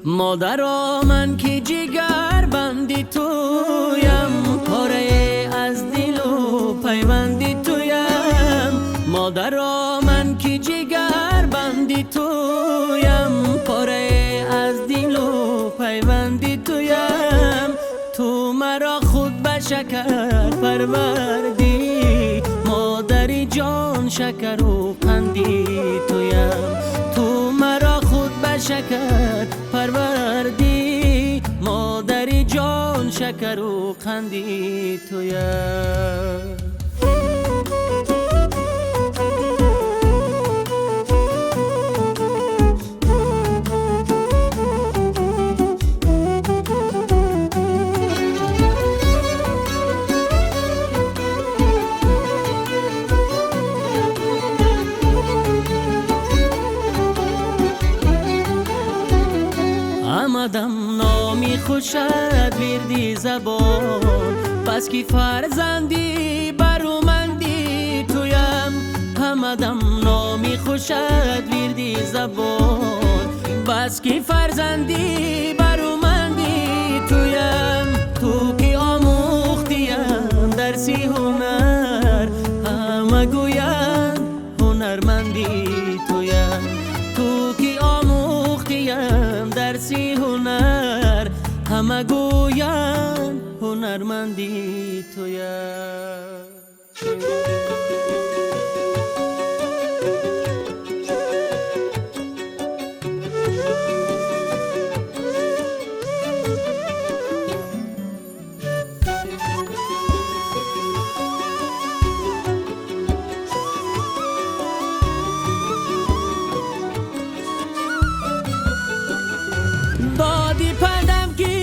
Модаро, ман ки ҷигарбанди туям, порае аз дилу пайванди туям. Модаро, ман ки ҷигарбанди туям, порае аз дилу пайванди туям. Ту маро худ ба шакар парвардӣ, модари ҷон, шакару қанди туям. Ту маро худ ба шакар парвардӣ, модари ҷон, шакару қанди туям. Омадам номи хушат вирди забон, бас ки фарзанди баруманди туям. Омадам номи хушат вирди забон, бас ки фарзанди баруманди туям. Ту ки омӯхтиям дарси ҳунар, ҳама гӯянд ҳунарманди туям. Ту ки омӯхтиям дарси ҳунар, ҳама гӯянд ҳунарманди туям. Доди пандам ки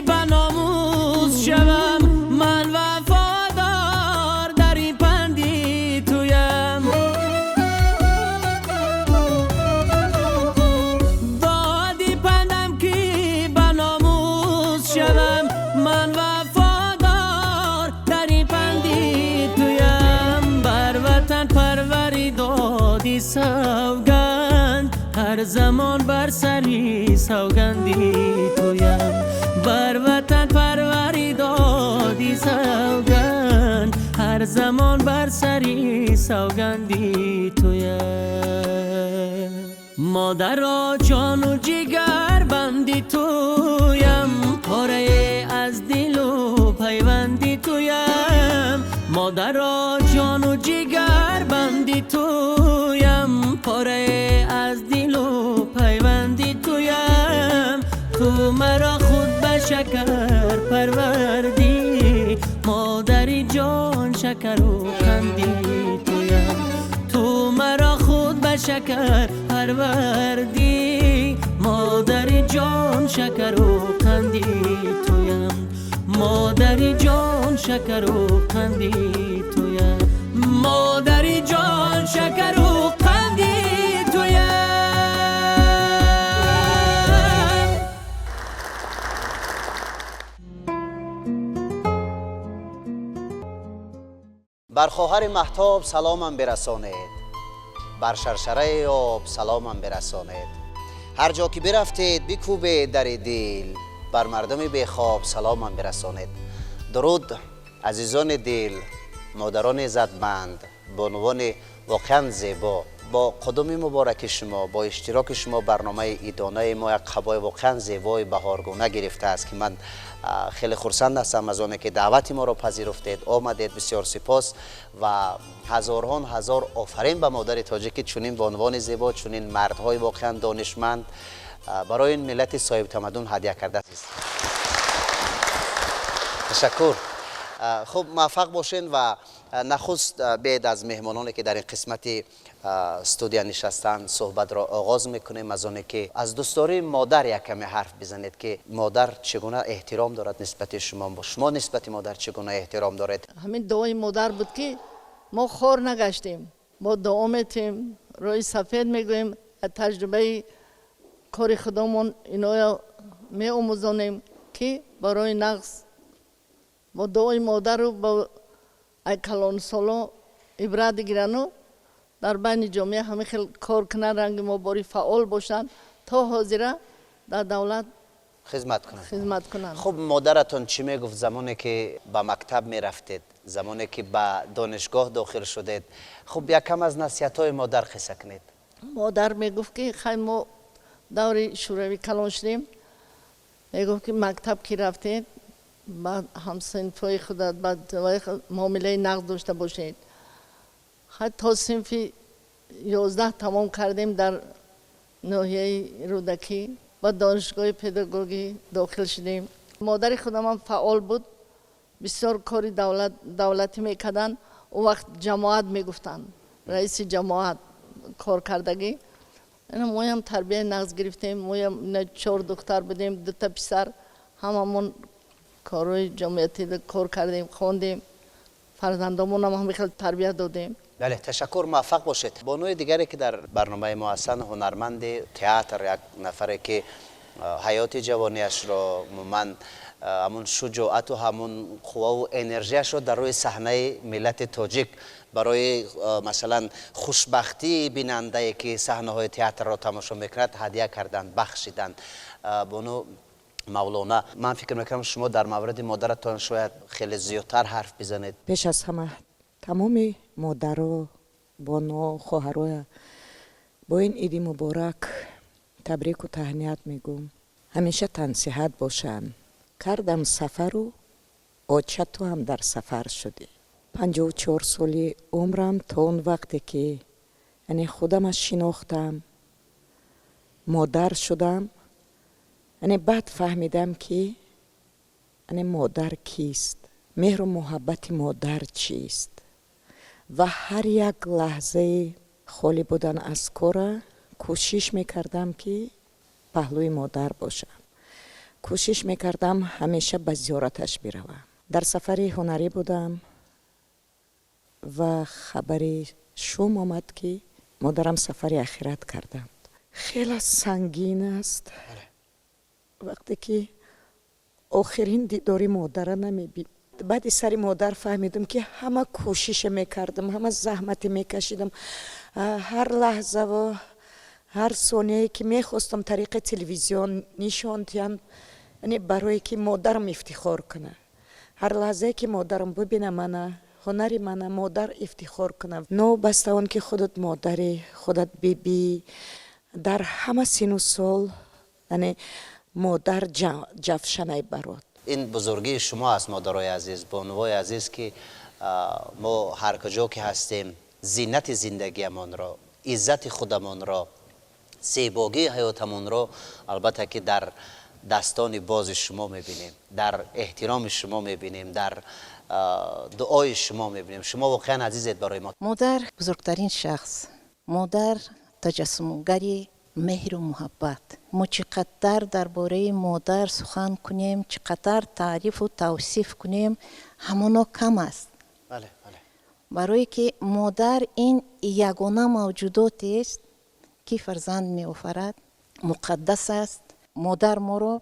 ба номус шавам, ман вафодор дар ин панди туям. Доди пандам ки ба номус шавам, ман вафодор дар ин панди туям. Бар ватан парварӣ доди савганд, ҳар замон бар сари савганди туям. Бар ватан парварӣ доди савганд, ҳар замон бар сари савганди туям. Модаро, ҷону ҷигарбанди туям, порае аз дилу пайванди туям. Модаро, ҷону ҷигарбанди туям, порае аз дилу пайванди туям. Ту маро худ ба шакар парвардӣ, модари ҷон, шакару қанди туям. Ту маро худ ба шакар парвардӣ, модари ҷон, шакару қанди туям. Модари ҷон, шакару қанди туям. Модари ҷон, шакару қанди туям. Бар хоҳари Маҳтоб саломам бирасонед, бар шаршараи об саломам бирасонед. Ҳар ҷо ки бирафтед, бикӯбед дари дил, бар мардуми бехоб саломам бирасонед. Дуруд, азизони дил, модарони иззатманд, бонувони воқеан зебо. Бо қудуми мубораки шумо, бо иштироки шумо барномаи идонаи мо як қабои воқеан зебои баҳоргуна гирифтааст, ки ман хеле хурсанд ҳастам аз оне ки даъвати моро пазируфтед, омадед. Бисёр сипос ва ҳазорҳон ҳазор офарин ба модари тоҷик, ки чунин бонувони зебо, чунин мардҳои воқеан донишманд барои ин миллати соҳибтамаддун ҳадя кардааст. Ташаккур. Хуб, муваффақ бошен. Ва нахуст биед аз меҳмононе ки дар ин қисмати студия нишастанд суҳбатро оғоз мекунем, аз оне ки аз дӯстдории модар як каме ҳарф бизанед, ки модар чӣ гуна эҳтиром дорад нисбати шумо, шумо нисбати модар чӣ гуна эҳтиром доред. Ҳамин дуои модар буд, ки мо хор нагаштем. Мо дуо метем, роҳи сафед мегӯем, аз таҷрибаи кори худомон иноя меомӯзонем, ки барои нағз бо дуои модару бо ай калонсоло ибрат бигирану дар байни ҷомеа ҳамин хел кор кунанд, ранги мо бори фаъол бошанд. То ҳозира Дар давлат хизмат кунанд. Хизмат кунанд. Хуб, модаратон чӣ мегуфт, замоне ки ба мактаб мерафтед, замоне ки ба донишгоҳ дохил шудед? Хуб, якам аз насиҳатҳои модар қисса кунед. Модар мегуфт, ки хай, мо даври Шӯравӣ калон шудем, мегуфт, ки мактаб ки рафтед, баъд ҳамсинфҳои худат баъд муомилаи нағз дошта бошед. Хай, то синфи 11 тамом кардем дар ноҳияи Рӯдакӣ, ба донишгоҳи педагогӣ дохил шудем. Модари худамам фаъол буд, бисёр кори давлатӣ мекарданд. Он вақт ҷамоат мегуфтанд, раиси ҷамоат кор кардагӣ. Моям тарбияи нағз гирифтем. Моям чор духтар будем, дута писар, ҳамамон корҳои ҷамъиятӣ кор кардем, хондем, фарзандомонам ҳам хел тарбия додем. Бале, ташаккур, муваффақ бошед. Бонуи дигаре, ки дар барномаи мо ҳастанд, ҳунарманди театр, як нафаре, ки ҳаёти ҷавониашро, умуман ҳамун шуҷоату ҳамун қувваву энержияшро дар рӯи саҳнаи миллати тоҷик барои, масалан, хушбахтии бинандае, ки саҳнаҳои театрро тамошо мекунад, ҳадя карданд, бахшиданд, бону Мавлона. Ман фикр мекунам, шумо дар мавриди модаратон шояд хеле зиёдтар ҳарф бизанед. Пеш аз ҳама тамоми модаро, боно, хоҳароя бо ин иди муборак табрику таҳният мегӯм. Ҳамеша тансиҳат бошанд. Кардам сафару оча, ту ҳам дар сафар шудӣ. 54 соли умрам, то он вақте ки, яъне, худама шинохтам, модар шудам, яъне, баъд фаҳмидам, ки, яъне, модар кист, меҳру муҳаббати модар чист. Ва ҳар як лаҳзаи холӣ будан аз кора кӯшиш мекардам, ки паҳлӯи модар бошам, кӯшиш мекардам ҳамеша ба зиёраташ биравам. Дар сафари ҳунарӣ будам ва хабари шум омад, ки модарам сафари ахират карданд. Хеле сангин аст, вақте ки охирин дидори модара намебин. Баъди сари модар фаҳмидам, ки ҳама кӯшише мекардам, ҳама заҳмате мекашидам, ҳар лаҳзаву ҳар сонияе ки мехостам тариқи телевизион нишон диҳам, яъне, барое ки модарам ифтихор кунад, ҳар лаҳзае ки модарам бибина мана, ҳунари мана, модар ифтихор кунад. Новобаста он ки худат модарӣ, худат бибӣ, дар ҳама сину сол, яъне, модар ҷавшанай барод. Ин бузургии шумо аст, модарои азиз, бонувои азиз, ки мо ҳар куҷо ки ҳастем, зинати зиндагиамонро, иззати худамонро, зебогии ҳаётамонро, албатта, ки дар дастони бози шумо мебинем, дар эҳтироми шумо мебинем, дар дуои шумо мебинем. Шумо воқеан азизед барои мо. Модар бузургтарин шахс, модар таҷассумгари меҳру муҳаббат. Мо чӣ қадар дар бораи модар сухан кунем, чӣ қадар таърифу тавсиф кунем, ҳамоно кам аст, барое ки модар ин ягона мавҷудотест, ки фарзанд меофарад, муқаддас аст. Модар моро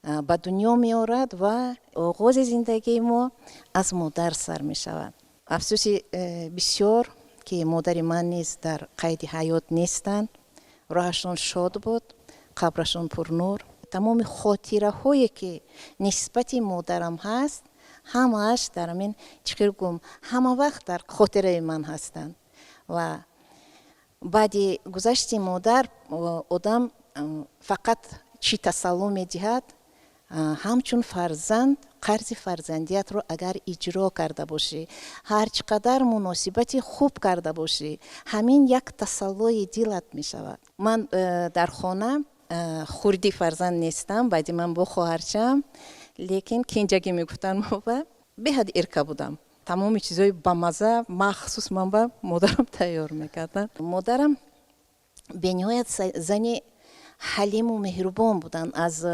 ба дунё меорад ва оғози зиндагии мо аз модар сар мешавад. Афсӯси бисёр, ки модари ман низ дар қайди ҳаёт нестанд. Роҳашон шод буд, қабрашон пурнур. Тамоми хотираҳое, ки нисбати модарам ҳаст, ҳамааш дар амин, чӣ хел гум, ҳама вақт дар хотираи ман ҳастанд. Ва баъди гузашти модар одам фақат чӣ тасалло медиҳад? Ҳамчун фарзанд қарзи фарзандиятро агар иҷро карда бошӣ, ҳар чӣ қадар муносибати хуб карда бошӣ, ҳамин як тасаллои дилат мешавад. Ман дар хона хурди фарзанд нестам, баъди ман бо хоҳарчаам, лекин кенҷагӣ мегуфтанд, мо беҳад эрка будам. Тамоми чизҳои бамаза махсус ман ба модарам тайёр мекарданд. Модарам бениҳоят зани ҳалиму меҳрубон буданд. Аз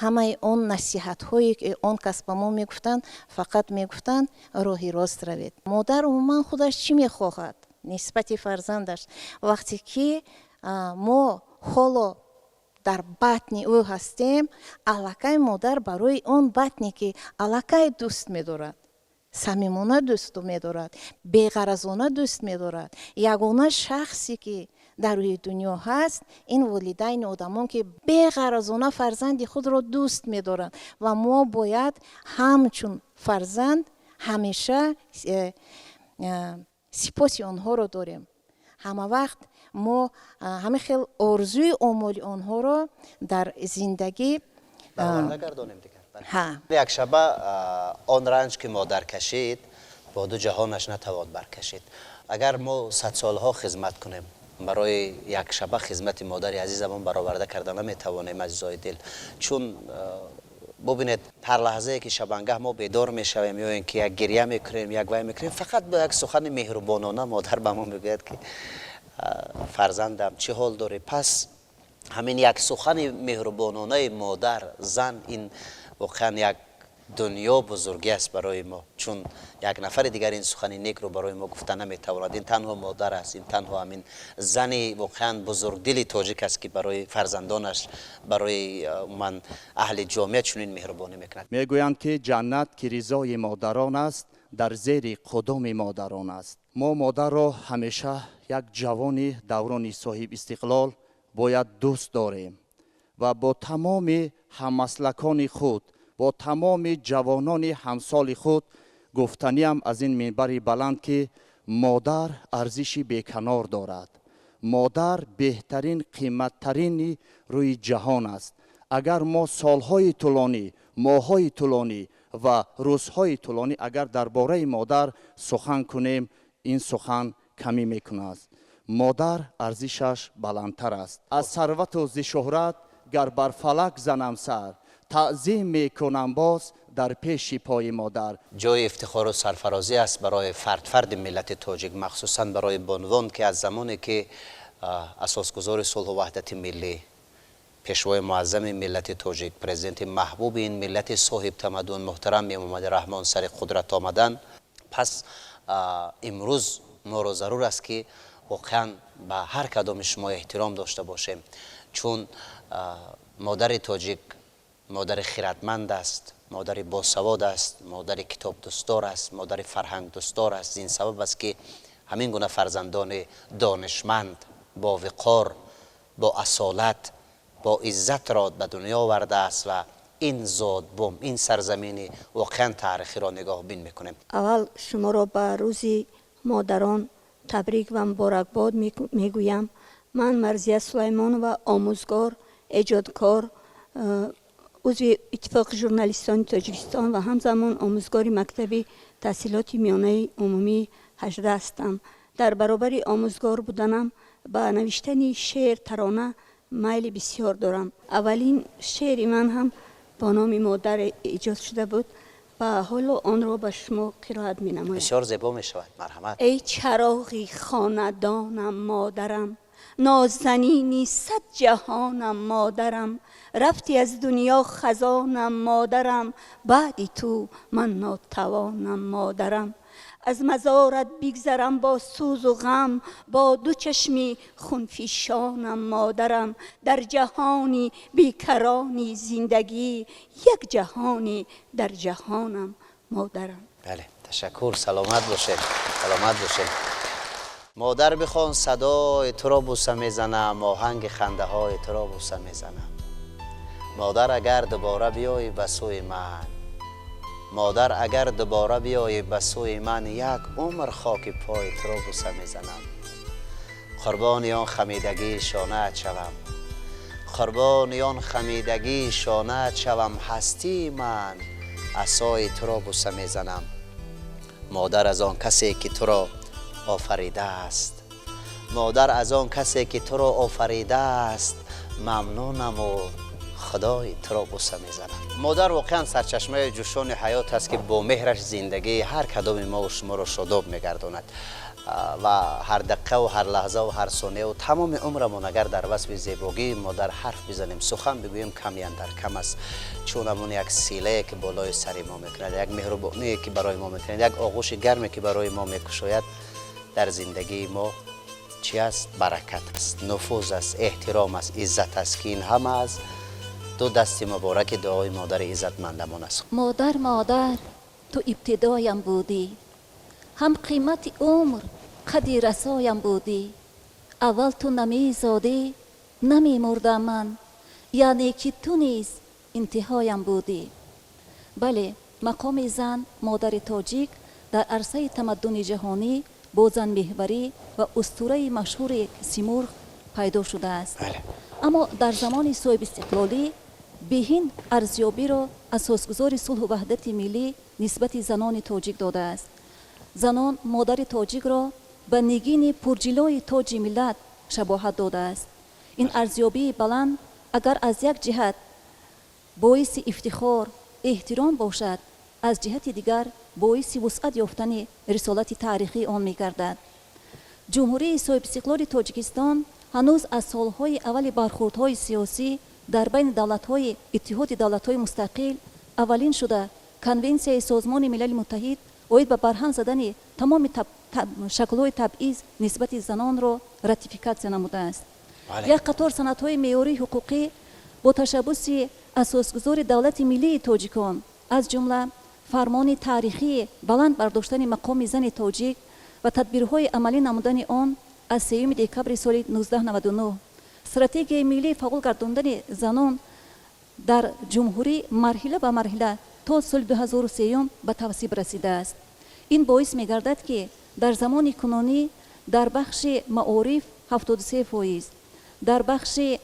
ҳамаи он насиҳатҳое, ки он кас ба мо мегуфтанд, фақат мегуфтанд: «Роҳи рост равед». Модар умуман худаш чӣ мехоҳад нисбати фарзандаш? Вақте ки мо ҳоло дар батни ӯ ҳастем, аллакай модар барои он батне, ки аллакай дӯст медорад, самимона дӯст медорад, беғаразона дӯст медорад, ягона шахсе, ки Дар рӯи дунё ҳаст ин волидайни одамон, ки беғаразона фарзанди худро дӯст медоранд, ва мо бояд ҳамчун фарзанд ҳамеша сипоси онҳоро дорем. Ҳама вақт мо ҳамин хел орзуи омоли онҳоро дар зиндагӣ Як шаба он ранҷ, ки модар кашид, бо ду ҷаҳонаш натавон баркашид. Агар мо садсолҳо хизмат кунем, барои як шаба хизмати модари азизамон бароварда карда наметавонем. Азизои дил, чун бубинед, ҳар лаҳзае ки шабангаҳ мо бедор мешавем ё ин ки як гирья мекунем, як вай мекунем, фақат бо як сухани меҳрубонона модар ба мо мегӯяд, ки фарзандам, чӣ ҳол дорӣ? Пас ҳамин як сухани меҳрубононаи модар, зан, ин воқеан як дунё бузургӣ аст барои мо, чун як нафари дигар ин сухани некро барои мо гуфта наметавонад. Ин танҳо модар аст, ин танҳо ҳамин зани воқеан бузургдили тоҷик аст, ки барои фарзандонаш, барои умуман аҳли ҷомеа чунин меҳрубонӣ мекунад. Мегӯянд, ки ҷаннат, ки ризои модарон аст, дар зери қудуми модарон аст. Мо модарро ҳамеша, як ҷавони даврони соҳиб истиқлол, бояд дӯст дорем ва бо тамоми ҳаммаслакони худ, бо тамоми ҷавонони ҳамсоли худ гуфтаниам аз ин минбари баланд, ки модар арзиши беканор дорад. Модар беҳтарин, қиматтарини рӯи ҷаҳон аст. Агар мо солҳои тӯлонӣ, моҳҳои тӯлонӣ ва рӯзҳои тӯлонӣ агар дар бораи модар сухан кунем, ин сухан камӣ мекунад. Модар арзишаш баландтар аст аз сарвату зи шӯҳрат. Гар бар фалак занам сар, таъзим мекунам боз дар пеши пои модар. Ҷои ифтихору сарфарозӣ аст барои фард-фарди миллати тоҷик, махсусан барои бонувон, ки аз замоне ки асосгузори сулҳу ваҳдати миллӣ, пешвои муаззами миллати тоҷик, президенти маҳбуби ин миллати соҳибтамаддун муҳтарам Эмомалӣ Раҳмон сари қудрат омаданд, пас имрӯз моро зарур аст, ки воқеан ба ҳар кадоми шумо эҳтиром дошта бошем, чун модари тоҷик модари хиратманд аст, модари босавод аст, модари китобдӯстдор аст, модари фарҳангдӯстдор аст. Ин сабаб аст, ки ҳамин гуна фарзандони донишманд, бовиқор, бо асолат, бо иззатро ба дунё овардааст ва ин зодбум, ин сарзамини воқеан таърихиро нигоҳбин мекунем. Аввал шуморо ба Рӯзи модарон табрик ва муборакбод мегӯям. Ман Марзия Сулаймонова, омӯзгор, эҷодкор, узви Иттифоқи журналистони Тоҷикистон ва ҳамзамон омӯзгори мактаби таҳсилоти миёнаи умумии 18 ҳастам. Дар баробари омӯзгор буданам ба навиштани шеър, тарона майли бисёр дорам. Аввалин шеъри ман ҳам бо номи модар эҷод шуда буд ва ҳоло онро ба шумо қироат менамоям. Бисёр зебо мешавад, марҳамат. Эй чароғи хонадонам, модарам, нозанини сад ҷаҳонам, модарам, рафтӣ аз дунё, хазонам, модарам, баъди ту ман нотавонам, модарам. Аз мазорат бигзарам бо сӯзу ғам, бо ду чашми хунфишонам, модарам. Дар ҷаҳони бекарони зиндагӣ як ҷаҳоне дар ҷаҳонам, модарам. Бале, ташаккур, саломат бошед, саломат бошед. Модар, бихон, садои туро буса мезанам, оҳанги хандаҳои туро буса мезанам. Модар, агар дубора биёӣ ба сӯи ман, модар, агар дубора биёӣ ба сӯи ман, як умр хоки пои туро буса мезанам. Қурбони он хамидагии шонаат шавам, қурбони он хамидагии шонаат шавам, ҳастии ман, асои туро буса мезанам. Модар, аз он касе ки туро офаридааст, модар, аз он касе ки туро офаридааст, мамнунаму худои туро буса мезанам. Модар воқеан сарчашмаи ҷӯшони ҳаёт аст, ки бо меҳраш зиндагии ҳар кадоми мову шуморо шодоб мегардонад. Ва ҳар дақиқаву ҳар лаҳзаву ҳар сонияу тамоми умрамон агар дар васфи зебогии модар ҳарф бизанем, сухан бигӯем, ками андар кам аст, чун ҳамон як силае ки болои сари мо мекунад, як меҳрубоние ки барои мо мекунад, як оғӯши гарме ки барои мо мекушояд, дар зиндагии мо чӣ аст? Баракат аст, нуфуз аст, эҳтиром аст, иззат аст, ки ин ҳама аз ду дасти мубораки дуои модари иззатмандамон аст. Модар, модар, ту ибтидоям будӣ, ҳам қимати умр, қади расоям будӣ. Аввал ту намезодӣ, намемурдам ман, яъне ки ту низ интиҳоям будӣ. Бале, мақоми зан, модари тоҷик дар арсаи тамаддуни ҷаҳонӣ бо занмеҳварӣ ва устураи машҳури Симурғ пайдо шудааст. Аммо дар замони соҳибистиқлолӣ беҳин арзёбиро асосгузори сулҳу ваҳдати миллӣ нисбати занони тоҷик додааст. Занон модари тоҷикро ба нигини пурҷилои тоҷи миллат шабоҳат додааст. Ин арзёбии баланд агар аз як ҷиҳат боиси ифтихор, эҳтиром бошад, аз ҷиҳати дигар боиси вусъат ёфтани рисолати таърихии он мегардад. Ҷумҳурии соҳибистиқлоли Тоҷикистон ҳанӯз аз солҳои аввали бархурдҳои сиёсӣ дар байни давлатҳои Иттиҳоди давлатҳои мустақил аввалин шуда Конвенсияи Созмони Милали Муттаҳид оид ба барҳам задани тамоми шаклҳои табъиз нисбати занонро ратификатсия намудааст. Як қатор санадҳои меъёрии ҳуқуқӣ бо ташаббуси асосгузори давлати миллии тоҷикон, аз ҷумла фармони таърихии баланд бардоштани мақоми зани тоҷик ва тадбирҳои амалӣ намудани он аз 3 декабри соли 1999, стратегияи миллии фаъол гардондани занон дар ҷумҳурӣ марҳила ба марҳила то соли 2003 ба тавсиб расидааст. Ин боис мегардад, ки дар замони кунунӣ дар бахши маориф 73%, дар бахши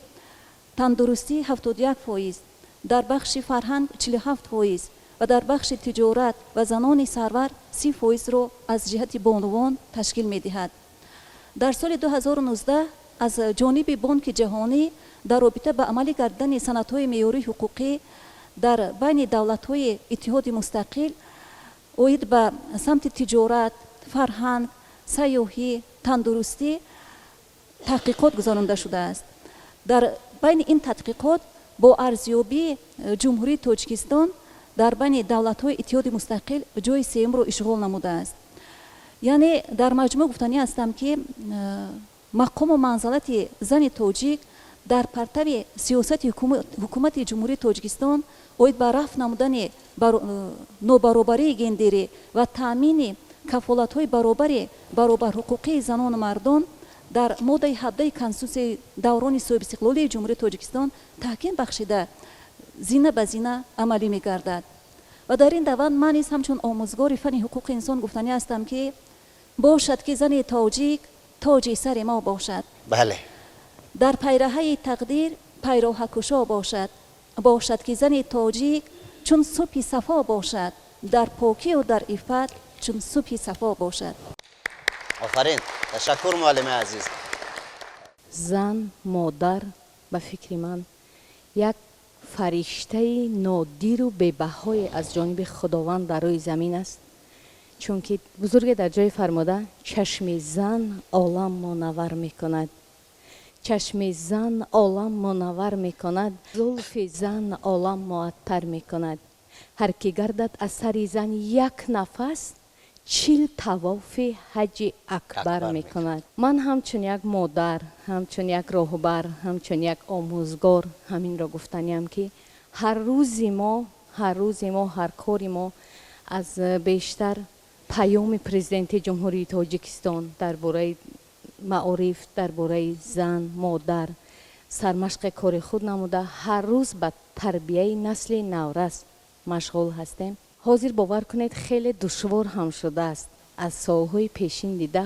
тандурустӣ 71%, дар бахши фарҳанг 47% ва дар бахши тиҷорат ва занони сарвар 30%-ро аз ҷиҳати бонувон ташкил медиҳад. Дар соли 2019 аз ҷониби Бонки Ҷаҳонӣ дар робита ба амалӣ гардидани санадҳои меъёрии ҳуқуқӣ дар байни давлатҳои Иттиҳоди мустақил оид ба самти тиҷорат, фарҳанг, сайёҳӣ, тандурустӣ таҳқиқот гузаронда шудааст. Дар байни ин тадқиқот бо арзёбии Ҷумҳурии Тоҷикистон дар байни давлатҳои Иттиҳоди мустақил ҷои сеюмро ишғол намудааст. Яъне дар маҷмӯъ гуфтанӣ ҳастам, ки мақому манзалати зани тоҷик дар партави сиёсати ҳукумати Ҷумҳурии Тоҷикистон оид ба рафъ намудани нобаробарии гендерӣ ва таъмини кафолатҳои баробари баробарҳуқуқии занону мардон дар моддаи 17 Конститутсияи даврони соҳибистиқлолии Ҷумҳурии Тоҷикистон таҳким бахшида, зина ба зина амалӣ мегардад. Ва дар ин даванд ман низ ҳамчун омӯзгори фанни ҳуқуқи инсон гуфтанӣ ҳастам, ки бошад ки зани тоҷик тоҷи сари мо бошад, дар пайраҳаи тақдир пайроҳакушо бошад. Бошад ки зани тоҷик чун субҳи сафо бошад, дар покию дар иффат чун субҳи сафо бошад. Офарин, ташаккур, муаллими азиз. Зан, модар, ба фикри ман, як фариштаи нодиру бебаҳое аз ҷониби Худованд дар рӯи замин аст, чунки бузурге дар ҷое фармуда: «Чашми зан олам мунаввар мекунад, чашми зан олам мунаввар мекунад, зулфи зан олам муаттар мекунад. Ҳар ки гардад аз сари зан як нафас, 40 тавофи ҳаҷи акбар мекунад». Ман ҳамчун як модар, ҳамчун як роҳбар, ҳамчун як омӯзгор ҳаминро гуфтаниям, ки ҳар рӯзи мо, ҳар рӯзи мо, ҳар кори мо аз бештар паёми Президенти Ҷумҳурии Тоҷикистон дар бораи маориф, дар бораи зан, модар сармашқи кори худ намуда, ҳар рӯз ба тарбияи насли наврас машғул ҳастем. Ҳозир, бовар кунед, хеле душвор ҳам шудааст. Аз солҳои пешин дида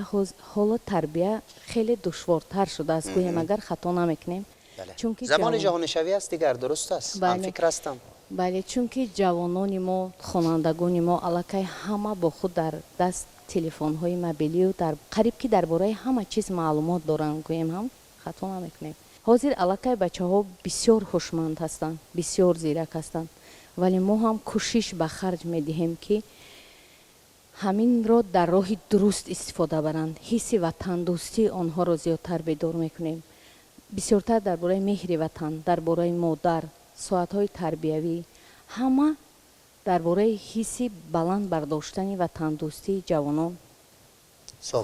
ҳоло тарбия хеле душвортар шудааст, гӯем агар, хато намекунем. Чунки замони ҷаҳонишавӣ аст дигар, дуруст аст, ҳамфикр ҳастам. Бале, чунки ҷавонони мо, хонандагони мо аллакай ҳама бо худ дар даст телефонҳои мобилию дар қариб ки дар бораи ҳама чиз маълумот доранд, гӯем ҳам, хато намекунем. Ҳозир аллакай бачаҳо бисёр ҳушманд ҳастанд, бисёр зирак ҳастанд, вале мо ҳам кӯшиш ба харҷ медиҳем, ки ҳаминро дар роҳи дуруст истифода баранд. Ҳисси ватандӯстии онҳоро зиёдтар бедор мекунем, бисёртар дар бораи меҳри ватан, дар бораи модар, соатҳои тарбиявӣ, ҳама дар бораи ҳисси баланд бардоштани ватандӯстии ҷавонон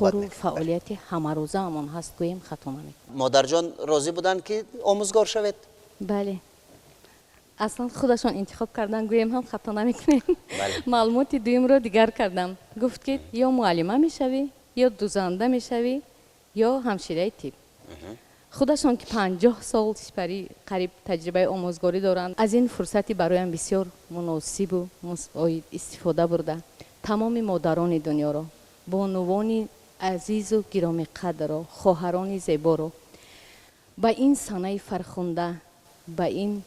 кору фаъолияти ҳамарӯзаамон ҳаст, гӯем, хато намекунем. Модарҷон розӣ буданд, ки омӯзгор шавед? Бале, аслан худашон интихоб кардан, гӯем ҳам, хато намекунем. Маълумоти дуюмро дигар кардам. Гуфт, ки ё муаллима мешавӣ, ё дузанда мешавӣ, ё ҳамшираи тиб. Худашон ки 50 сол сипарӣ қариб таҷрибаи омӯзгорӣ доранд, аз ин фурсати бароям бисёр муносибу мусоид истифода бурда, тамоми модарони дунёро, бонувони азизу гиромиқадрро, хоҳарони зеборо ба ин санаи фархунда, ба ин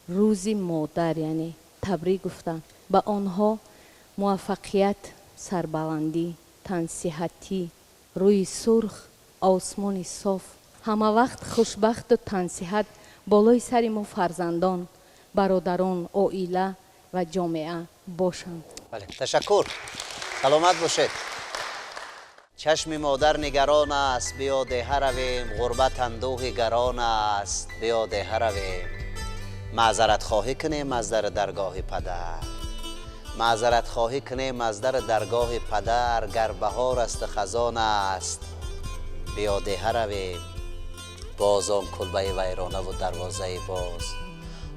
Рӯзи модар, яъне табрик гуфта, ба онҳо муваффақият, сарбаландӣ, тансиҳатӣ, рӯи сурх, осмони соф, ҳамавақт хушбахту тансиҳат болои сари мо, фарзандон, бародарон, оила ва ҷомеа бошанд. Бале, ташаккур, саломат бошед. Чашми модар нигарон аст, биё деҳа равем. Ғурбат андӯҳи гарон аст, биё деҳа равем. Маъзаратхоҳӣ кунем аз дар даргоҳи падар, маъзаратхоҳӣ кунем аз дар даргоҳи падар. Гар баҳор аст, хазон аст, биё деҳа равем. Боз он кулбаи вайронаву дарвозаи боз,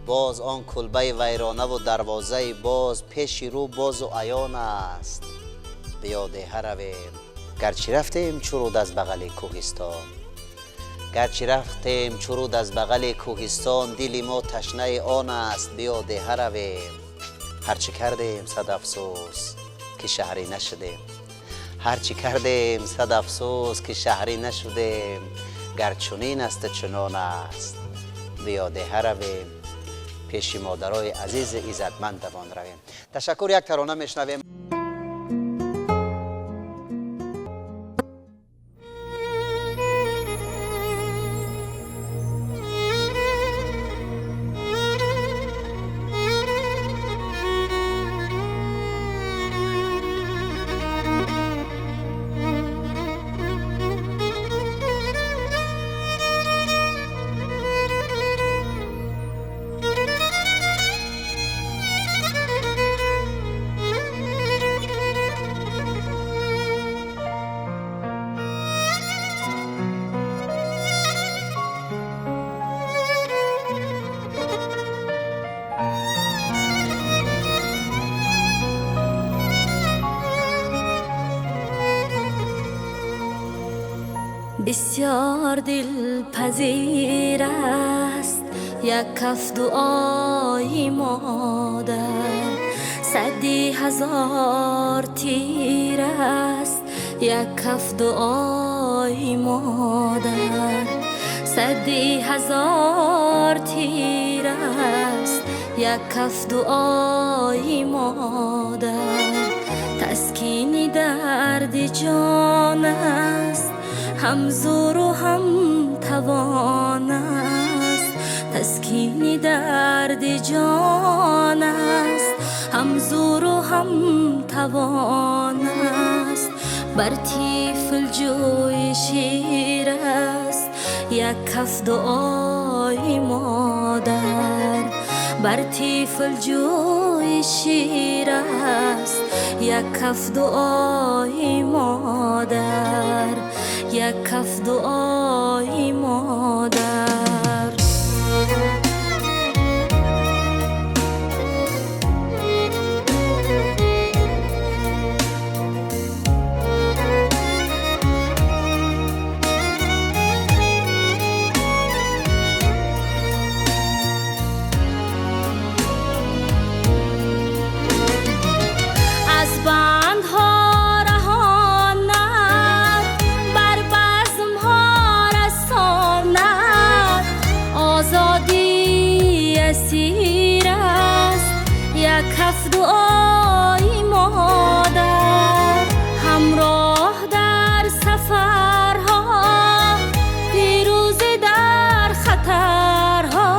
боз он кулбаи вайронаву дарвозаи боз пеши рӯ бозу аён аст, биё деҳа равем. Гарчи рафтем чу руд аз бағали кӯҳистон, гарчи рафтем чу руд аз бағали кӯҳистон, дили мо ташнаи он аст, биё деҳа равем. Ҳарчи кардем, сад афсӯс, ки шаҳрӣ нашудем, ҳарчи кардем, сад афсӯс, ки шаҳрӣ нашудем. Гар чунин асту чунон аст, биё деҳа равем, пеши модарои азизи иззатмандамон равем. Ташаккур, як тарона мешунавем. Бисёр дилпазир аст як каф дуои модар, сади ҳазор тир аст як каф дуои модар, сади ҳазор тир аст як каф дуои модар. Таскини дарди ҷон аст, ҳам зӯру ҳам тавон аст. Таскини дарди ҷон аст, ҳам зӯру ҳам тавон аст. Бар тифл ҷӯи шир аст як каф дуои модар, бар тифл ҷӯи шир аст як каф дуои модар, як каф дуои модар. Аз бандҳо раҳонад, бар базмҳо расонад. Озодӣ асир аст як каф дуои модар. Ҳамроҳ дар сафарҳо, пирӯзӣ дар хатарҳо,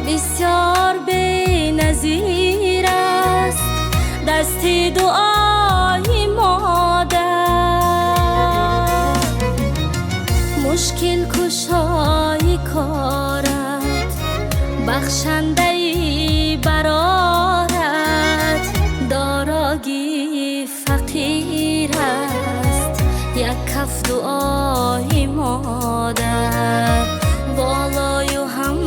бисёр беназир аст дасти дуои модар. Мушкил кушои корат, бахшандаи барорат, дороги фақир аст як каф дуои модар. Болою ҳам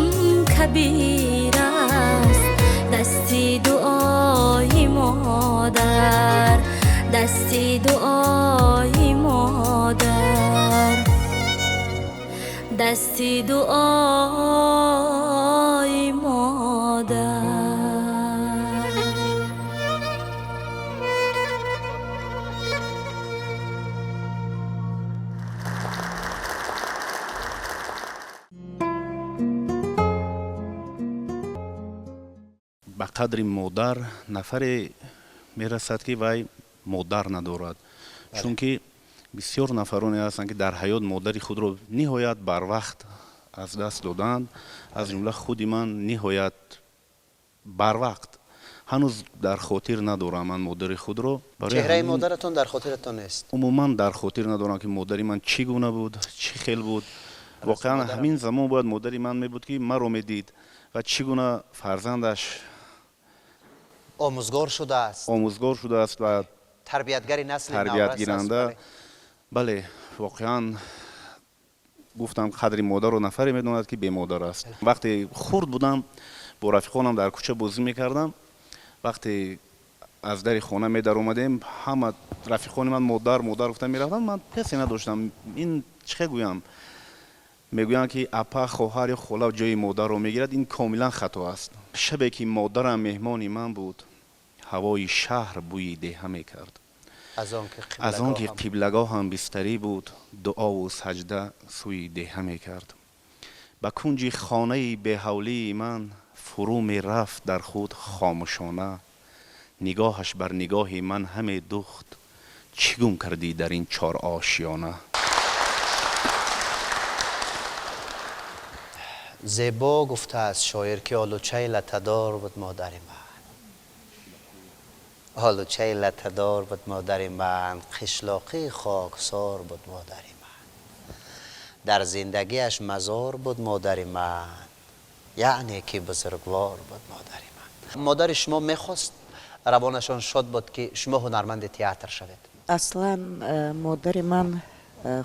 кабир аст дасти дуои модар, дасти дуои модар. Дасти дуои модар. Ба қадри модар нафаре мерасад, ки вай модар надорад, чунки бисёр нафароне ҳастанд, ки дар ҳаёт модари худро ниҳоят барвақт аз даст доданд. Аз ҷумла худи ман ниҳоят барвақт, ҳанӯз дар хотир надорам ман модари худро. Чеҳраи модаратон дар хотиратон нест? Умуман дар хотир надорам, ки модари ман чӣ гуна буд, чӣ хел буд. Воқеан, ҳамин замон бояд модари ман мебуд, ки маро медид ва чӣ гуна фарзандаш омӯзгор шудааст, омӯзгор шудааст ва тарбиятгари насли тарбиятгиранда. Бале, воқеан гуфтам, қадри модарро нафаре медонад, ки бемодар аст. Вақте хурд будам, бо рафиқонам дар кӯча бозӣ мекардам. Вақте аз дари хона медаромадем, ҳама рафиқони ман модар, модар гуфта мерафтанд. Ман касе надоштам. Ин чӣ гӯям, мегӯянд, ки апа, хоҳар ё хола ҷои модарро мегирад. Ин комилан хато аст. Шабе ки модарам меҳмони ман буд, ҳавои шаҳр бӯи деҳа мекард. Аз он ки қиблагоҳам бистарӣ буд, дуову саҷда сӯи деҳа мекард. Ба кунҷи хонаи беҳавлии ман фурӯ мерафт дар худ хомӯшона. Нигоҳаш бар нигоҳи ман ҳаме духт: чӣ гум кардӣ дар ин чорошиёна? Зебо гуфтааст шоир, ки олучаи латтадор буд модари ман, олучаи латтадор буд модари ман, қишлоқии хоксор буд модари ман, дар зиндагиаш мазор буд модари ман, яъне ки бузургвор буд модари ман. Модари шумо мехост, равонашон шод буд, ки шумо ҳунарманди театр шавед? Аслан модари ман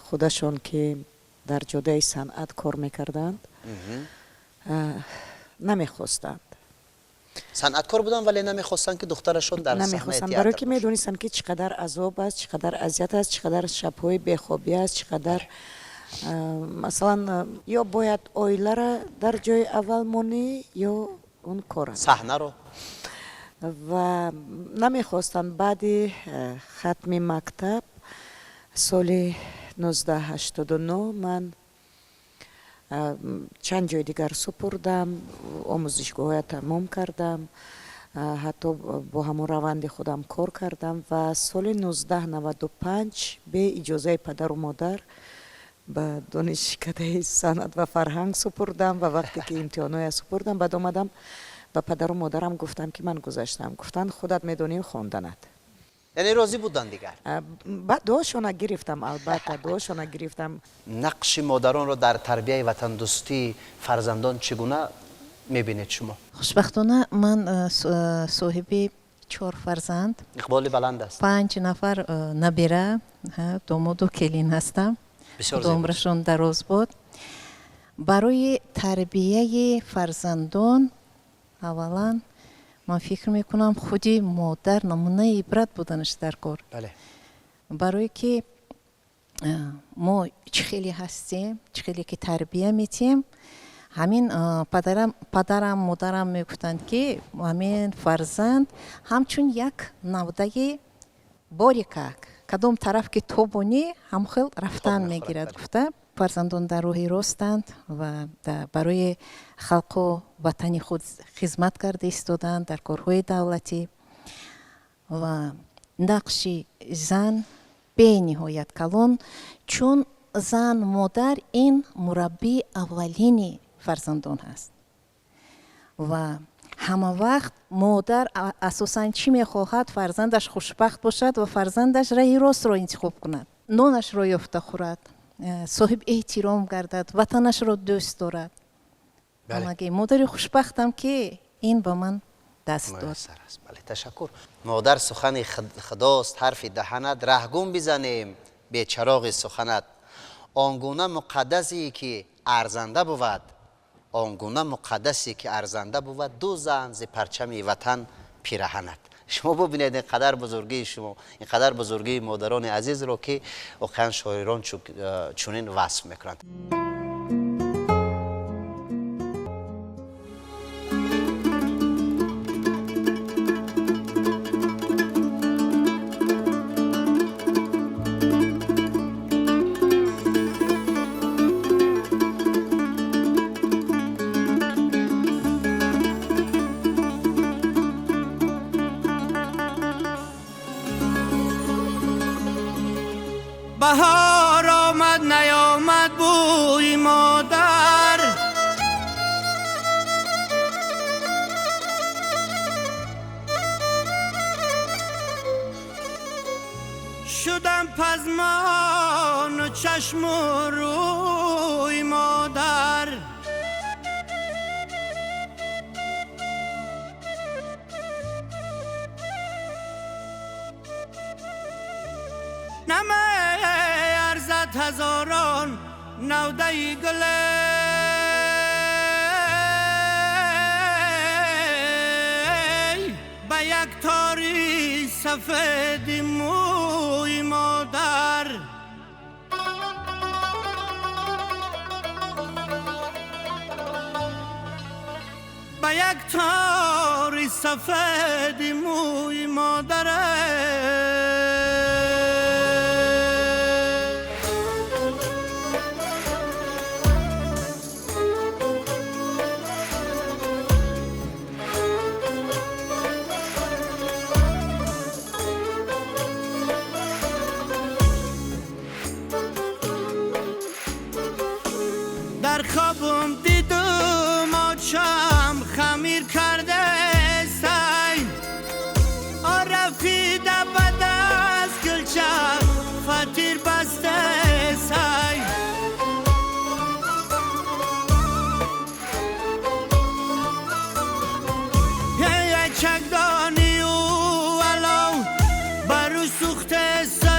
худашон, ки дар ҷодаи санъат кор мекарданд, намехостанд. Санъаткор буданд, вале намехостанд, ки духтарашон дар намехостанд, барое ки медонистанд, ки чӣ қадар азоб аст, чӣ қадар азият аст, чӣ қадар шабҳои бехобӣ аст, чӣ қадар, масалан, ё бояд оиларо дар ҷои аввал монӣ, ё он кора саҳнаро. Ва намехостанд. Баъди хатми мактаб соли 1989 ман чанд ҷои дигар супурдам, омӯзишгоҳҳоя тамом кардам, ҳатто бо ҳамон раванди худам кор кардам ва соли 1995 бе иҷозаи падару модар ба Донишкадаи санъат ва фарҳанг супурдам. Ва вақте ки имтиҳонҳоя супурдам, баъд омадам ба падару модарам гуфтам, ки ман гузаштам. Гуфтанд: худат медонӣ хонданат. Яъне розӣ буданд дигар? Баъд дуошона гирифтам, албатта, дуошона гирифтам. Нақши модаронро дар тарбияи ватандӯстии фарзандон чӣ гуна мебинед шумо? Хушбахтона, ман соҳиби чор фарзанд, иқболи баланд аст, панҷ нафар набера, домоду келин ҳастам. Умрашон дароз буд. Барои тарбияи фарзандон аввалан ман фикр мекунам, худи модар намунаи ибрат буданаш дар кор, барое ки мо чӣ хеле ҳастем, чӣ хеле ки тарбия метиҳем, ҳамин. Падарам, модарам мегуфтанд, ки ҳамин фарзанд ҳамчун як навдаи борикак, кадом тараф ки тобонӣ, ҳамхел рафтан мегирад, гуфта. Фарзандон дар роҳи ростанд ва барои халқу ватани худ хизмат карда истоданд дар корҳои давлатӣ. Ва нақши зан бениҳоят калон, чун зан, модар ин мураббии аввалини фарзандон ҳаст. Ва ҳама вақт модар асосан чӣ мехоҳад? Фарзандаш хушбахт бошад ва фарзандаш раҳи ростро интихоб кунад, нонашро ёфта хӯрад, соҳиб эҳтиром гардад, ватанашро дӯст дорад. Модари хушбахтам, ки ин ба ман даст дод. Бале, ташаккур. Модар сухани худост ҳарфи даҳанат, раҳгум бизанем бечароғи суханат. Он гуна муқаддасе ки арзанда бувад, он гуна муқаддасе ки арзанда бувад, ду зан зи парчами ватан пираҳанат. Шумо бубинед, ин қадар бузургии шумо, ин қадар бузургии модарони азизро, ки воқеан шоирон чунин васф мекунанд. Баҳор омад наёмад бӯи модар. Шудам пазмон чашму рӯи модар. Намеарзад ҳазорон навдаи гул, ба як тори сафеди мӯи модар. Ба як тори сафеди мӯи модар. Дар хобам дидам очам хамир карда сай, орафида ба даст гулча фатир баста сай. Чакдони ӯ алов бар ӯ сӯхта сай.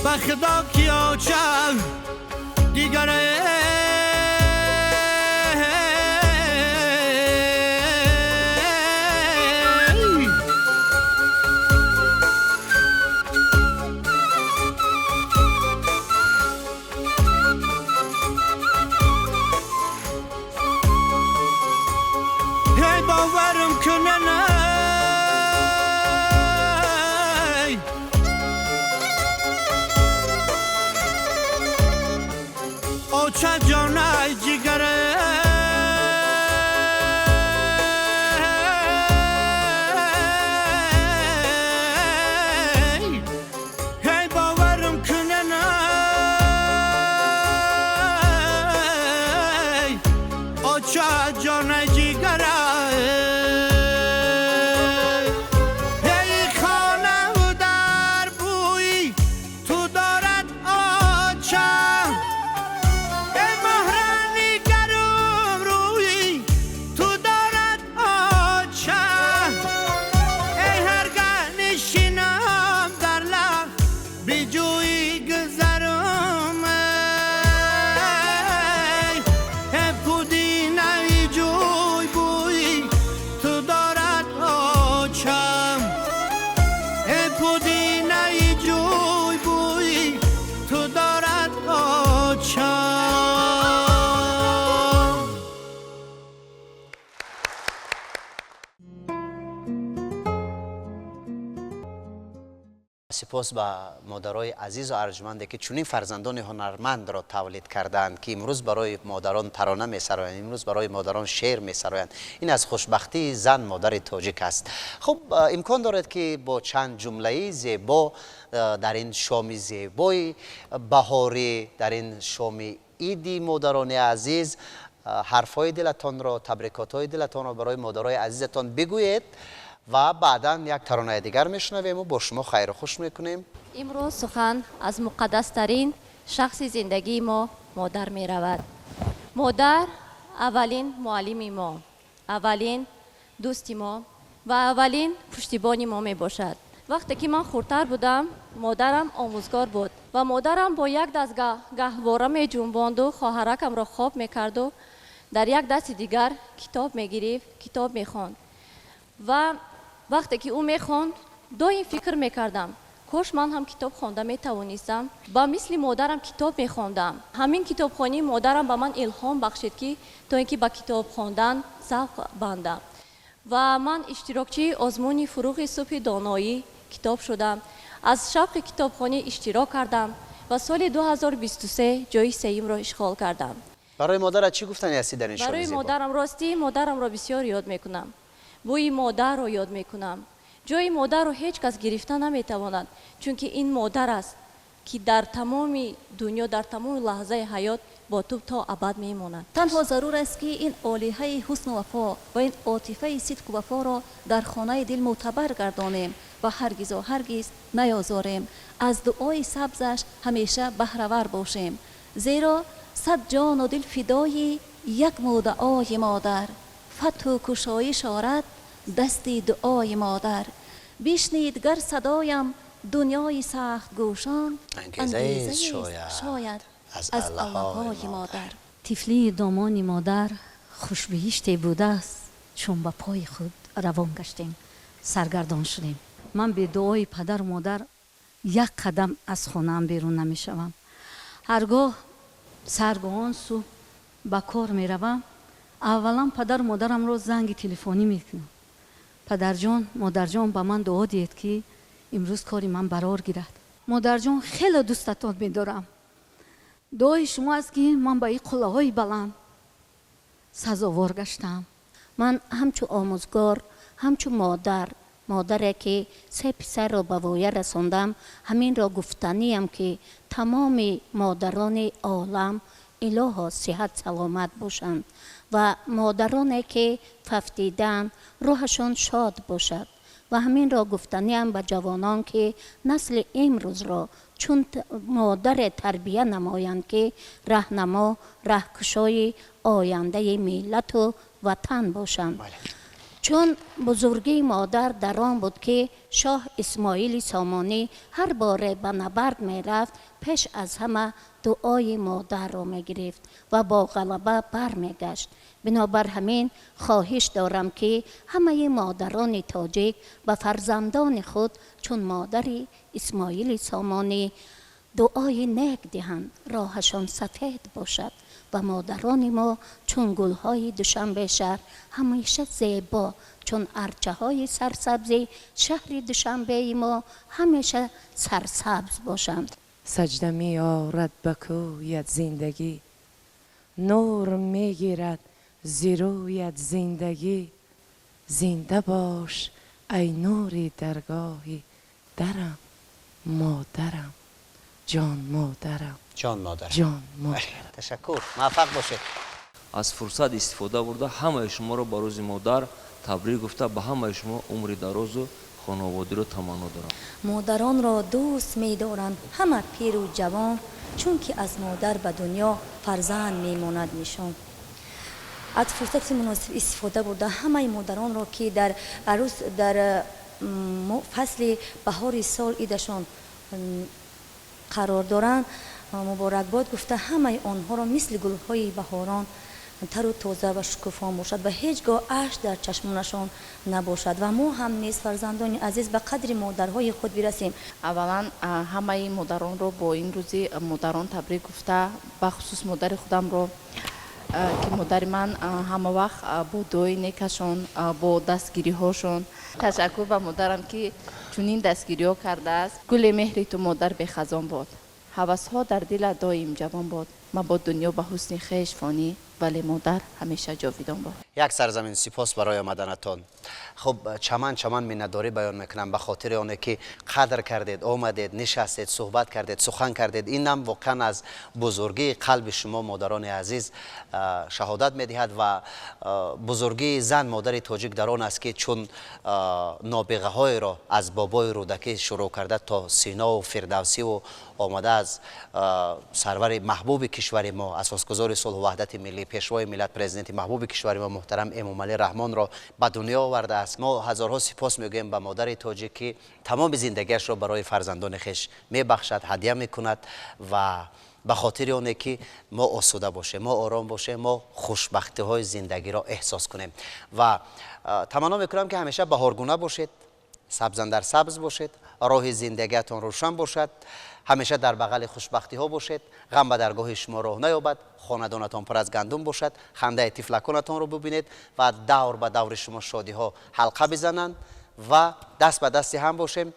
Ба худо ки очам дигаре, эй боварам кунанай. Оча ҷонай ҷигаре, эй боварам кунанай. Оча ҷонай ҷигаре. Сипос ба модарои азизу арҷманде, ки чунин фарзандони ҳунармандро тавлид кардаанд, ки имрӯз барои модарон тарона месароянд, имрӯз барои модарон шеър месароянд. Ин аз хушбахтии зан, модари тоҷик аст. Хуб, имкон доред, ки бо чанд ҷумлаи зебо дар ин шоми зебои баҳорӣ, дар ин шоми иди модарони азиз, ҳарфҳои дилатонро, табрикотҳои дилатонро барои модарои азизатон бигӯед ва баъдан як таронаи дигар мешунавему бо шумо хайру хуш мекунем. Имрӯз сухан аз муқаддастарин шахси зиндагии мо, модар, меравад. Модар аввалин муаллими мо, аввалин дӯсти мо ва аввалин пуштибони мо мебошад. Вақте ки ман хурдтар будам, модарам омӯзгор буд ва модарам бо як даст гаҳвора меҷунбонду хоҳаракамро хоб мекарду дар як дасти дигар китоб мегирифт, китоб мехонд. Ва вақте ки ӯ мехонд, доим фикр мекардам: кош ман ҳам китоб хонда метавонистам, ба мисли модарам китоб мехондам. Ҳамин китобхонии модарам ба ман илҳом бахшид, ки то ин ки ба китоб хондан завқ бандам. Ва ман иштирокчии озмуни «Фурӯғи субҳи доноӣ» китоб шудам, аз шавқи китобхонӣ иштирок кардам ва соли 2023 ҷои сеюмро ишғол кардам. Барои модарат чӣ гуфтани ҳастӣ дар ин шоми Барои зебо? модарам, ростӣ, модарамро бисёр ёд мекунам, бӯи модарро ёд мекунам. Ҷои модарро ҳеҷ кас гирифта наметавонад, чунки ин модар аст, ки дар тамоми дунё, дар тамоми лаҳзаи ҳаёт бо ту то абад мемонад. Танҳо зарур аст, ки ин олиҳаи ҳусну вафо ва ин отифаи сидқу вафоро дар хонаи дил мӯътабар гардонем ва ҳаргизу ҳаргиз наёзорем, аз дуои сабзаш ҳамеша баҳравар бошем, зеро сад ҷону дил фидои як мудаои модар, фатҳу кушоиш орад дасти дуои модар. Бишнид гар садоям дунёи сахтгӯшон, ангезаест шояд шояд аз аз аллаҳои аллаҳои модар. Тифлии домони модар хушбиҳиште будааст, чун ба пои худ равон гаштем, саргардон шудем. Ман бе дуои падару модар як қадам аз хонаам берун намешавам. Ҳаргоҳ саргоҳон субҳ ба кор меравам, аввалан падару модарамро занги телефонӣ мекунам: «Падарҷон, модарҷон, ба ман дуо диҳед, ки имрӯз кори ман барор гирад. Модарҷон, хеле дӯстатон медорам. Дуои шумо аст, ки ман ба ин қуллаҳои баланд сазовор гаштам.» Ман ҳамчун омӯзгор, ҳамчун модар, модаре ки се писарро ба воя расондам, ҳаминро гуфтаниям, ки тамоми модарони олам илоҳо сиҳат саломат бошанд ва модароне ки фавтидаанд, рӯҳашон шод бошад. Ва ҳаминро гуфтаниам ба ҷавонон, ки насли имрӯзро чун модаре тарбия намоянд, ки раҳнамо, раҳкушои ояндаи миллату ватан бошанд, чун бузургии модар дар он буд, ки шоҳ Исмоили Сомонӣ ҳар боре ба набард мерафт, пеш аз ҳама дуои модарро мегирифт ва бо ғалаба бармегашт. Бинобар ҳамин хоҳиш дорам, ки ҳамаи модарони тоҷик ба фарзандони худ чун модари Исмоили Сомонӣ дуои нек диҳанд, роҳашон сафед бошад ва модарони мо чун гулҳои Душанбе шаҳр ҳамеша зебо, чун арчаҳои сарсабзи шаҳри Душанбеи мо ҳамеша сарсабз бошанд. Саҷда меорад ба кӯят зиндагӣ, нур мегирад зи рӯят зиндагӣ. Зинда бош, ай нури даргоҳи дарам, модарам, ҷон модарам. Ҷон модарам. Ҷон модарам. Ташаккур, муваффақ бошед. Аз фурсат истифода бурда, ҳамаи шуморо ба Рӯзи модар табрик гуфта, ба ҳамаи шумо умри дарозу хонаводиро таманно дорам. Модаронро дӯст медоранд ҳама пиру ҷавон, чунки аз модар ба дунё фарзанд мемонад нишон. Аз фурсати муносиб истифода бурда, ҳамаи модаронро, ки дар рӯз, дар фасли баҳори сол идашон қарор доранд, муборакбод гуфта, ҳамаи онҳоро мисли гулҳои баҳорон тару тоза ва шукуфон бошад ва ҳеҷ гоҳ ашк дар чашмонашон набошад ва мо ҳам низ, фарзандони азиз, ба қадри модарҳои худ бирасем. Аввалан, ҳамаи модаронро бо ин Рӯзи модарон табрик гуфта, бахусус модари худамро. Ки модари ман ҳама вақт бо дуои некашон, бо дастгириҳошон. Ташаккур ба модарам, ки чунин дастгириҳо кардааст. Гули меҳри ту, модар, бехазон бод, ҳавасҳо дар дилат доим ҷавон бод. Мабод дунё ба ҳусни хеш фонӣ, вале модар ҳамеша ҷовидон бод. Як сарзамин сипос барои омаданатон. Хуб, чаман чаман миннатдорӣ баён мекунам ба хотири оне ки қадр кардед, омадед, нишастед, суҳбат кардед, сухан кардед. Инам воқеан аз бузургии қалби шумо, модарони азиз, шаҳодат медиҳад. Ва бузургии зан, модари тоҷик дар он аст, ки чун нобиғаҳоеро аз бобои Рӯдакӣ шурӯъ карда то Синову Фирдавсиву омада, аз сарвари маҳбуби кишвари мо, асосгузори сулҳу ваҳдати миллӣ, пешвои миллат, президенти маҳбуби кишвари мо муҳтарам Эмомалӣ Раҳмонро ба дунё овардааст. Мо ҳазорҳо сипос мегӯем ба модари тоҷик, ки тамоми зиндагиашро барои фарзандони хеш мебахшад, ҳадя мекунад ва ба хотири оне ки мо осуда бошем, мо ором бошем, мо хушбахтиҳои зиндагиро эҳсос кунем. Ва таманно мекунам, ки ҳамеша баҳоргуна бошед, сабзандар сабз бошед, роҳи зиндагиатон рӯшан бошад, ҳамеша дар бағали хушбахтиҳо бошед, ғам ба даргоҳи шумо роҳ наёбад, хонадонатон пур аз гандум бошад, хандаи тифлаконатонро бубинед ва давр ба даври шумо шодиҳо ҳалқа бизананд. Ва даст ба дасти ҳам бошем,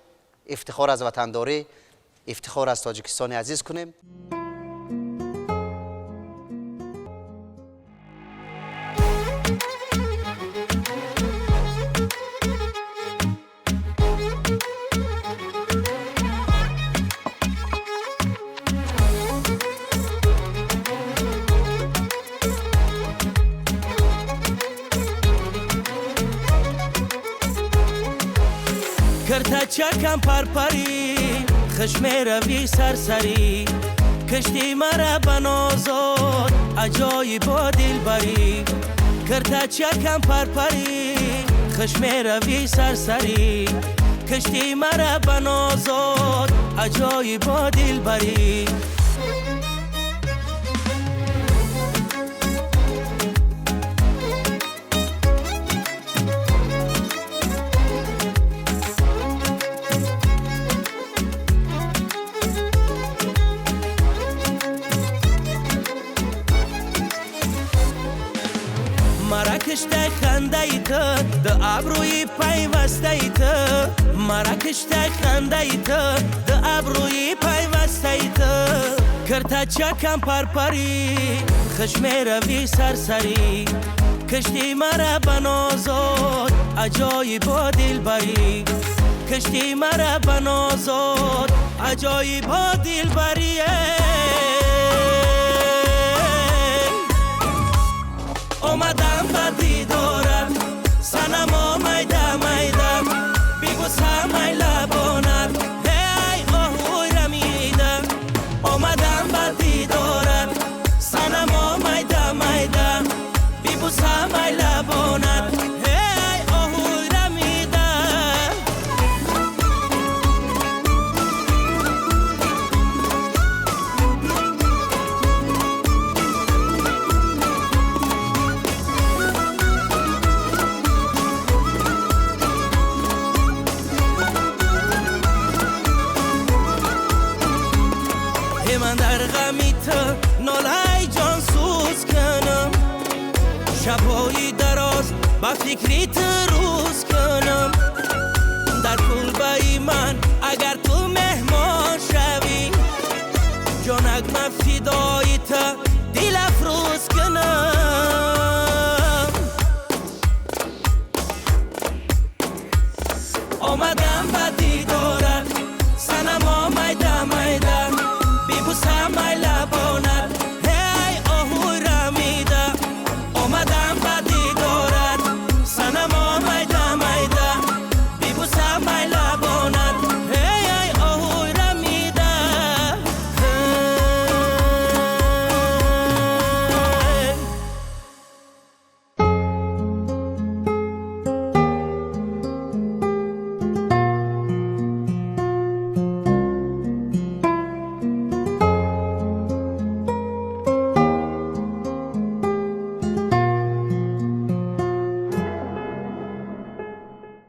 ифтихор аз ватандорӣ, ифтихор аз Тоҷикистони азиз кунем. Киртачакам парпарӣ, хиш меравӣ сарсарӣ, кишти мара ба нозод аҷоибо дилбарӣ. Киртачакам парпарӣ, хиш меравӣ сарсарӣ, кишти мара ба нозод аҷоибо дилбарӣ. Мара кишта хандаи ту, ду абрӯи пайвастаи ту. Мара кишта хандаи ту, ду абрӯи пайвастаи ту. Киртачакам парпарӣ, хиш меравӣ сарсарӣ, кишти мара ба нозод аҷоибо дилбарӣ. Кишти мара ба нозод аҷоибо дилбарӣ. Омадам ба дидорат, санамо, майда майда, бибусамай лабонат, ҳей, оҳуй рамида. Омадам ба дидорат, санамо, майда майда, бибусамай лабонат, ҳей, оҳуй рамида. Ман дар ғами ту нолаи ҷонсӯз кунам, шабҳои дароз ба фикри ту рӯз кунам. Дар кулбаи ман агар ту меҳмон шавӣ, ҷонак, ман фидои ту дил афрӯз кунам. Омадам ба дидорат, санамо, майда майда, бибусамай.